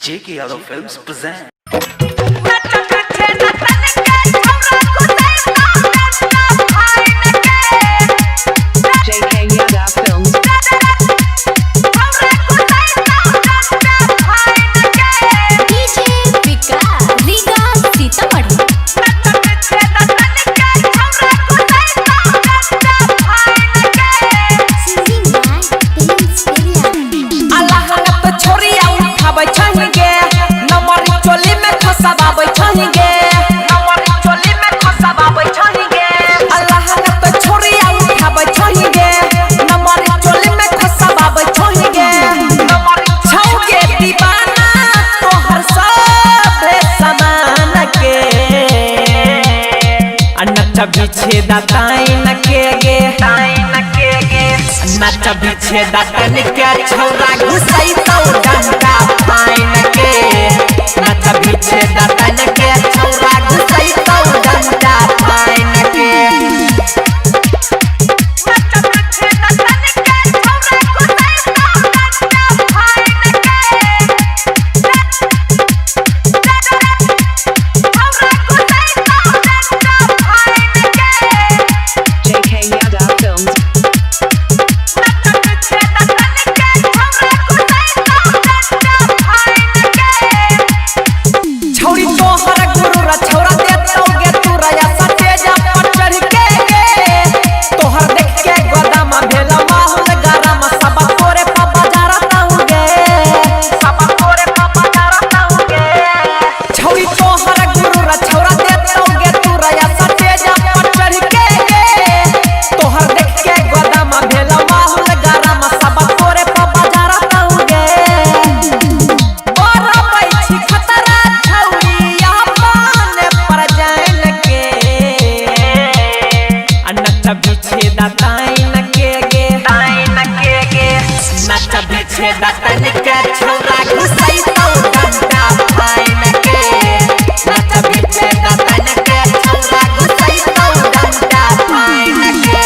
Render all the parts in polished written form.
J.K. Yadav Films present. JK Yadav Films. DJ Vikas Riga Sitamarhi. Singing by Prince Piriya. अलहंगत छोरिया उठाबै छही गे, नमर चोली में खसबाबै छही गे, नमर चोली में खसबाबै छही गे। अलहंगत छोरिया उठाबै छही गे, नमर चोली में खसबाबै छही गे। नमर छौगे दीवाना तोहर सभे समान के, आ नच बिछे दाताइन के गे, ताइन के गे। नच बिछे दातन के छौरा घुसै तौ डंडा पाइन के। नच बिछे दातन के छौरा घुसै तौ डंडा पाइन के। JK Yadav Films. छौरी तोहर गुरु रा छौरा दे तौगे तोरा या सतेजा पर चढ़ के गे। तोहर देख के गोदामा भेला माहौल गरम, सब तोरे पर बाजार ताऊ गे, सब तोरे पर बाजार ताऊ गे। छौरी तोहर गुरु रा छौरा दे तौगे तोरा या सतेजा पर चढ़ के गे। तोहर देख के गोदामा भेला माहौल गरम, सब तोरे पर बाजार ताऊ गे। बड़ा बैठी खतरा छौरी अपन पर जान के, आ नच बिछे दाताइन के गे, ताइन के गे। नच बिछे दाताइन के छौरा घुसै तौ डंडा पाइन के। नच बिछे दाताइन के छौरा घुसै तौ डंडा पाइन के।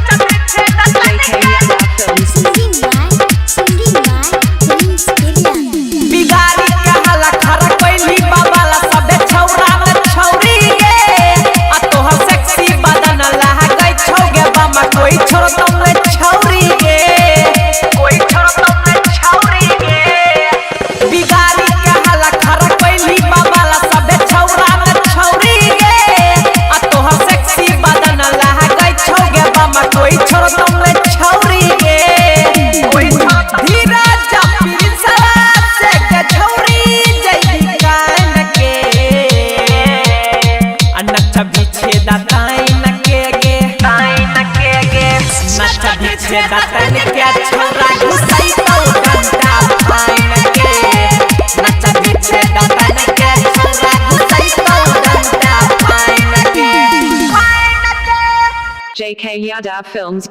JK Yadav Films. Singing by Prince Piriya. बिगाड़ी कहला खरा कोइली बाबाला सबे छौरा में छौरी गे। आ तोहर सेक्सी बदन लागै छौगे बामा, कोई छोड़तौ ने छौरी गे, कोई छोड़तौ ने छौरी गे। बिगाड़ी कहला खरा कोइली बाबाला सबे छौरा में छौरी गे। आ तोहर सेक्सी बदन लागै छौगे बामा, कोई छोड़तौ ने छौरी गे। कोई धीरज प्रिंसवा से के छौरी जइबी कान के, आ नच बिछे दाताइन के गे, ताइन के गे। नच बिछे दाताइन के छौरा घुसै तौ डंडा पाइन के। नच बिछे दाताइन के छौरा घुसै तौ डंडा पाइन के। JK Yadav Films.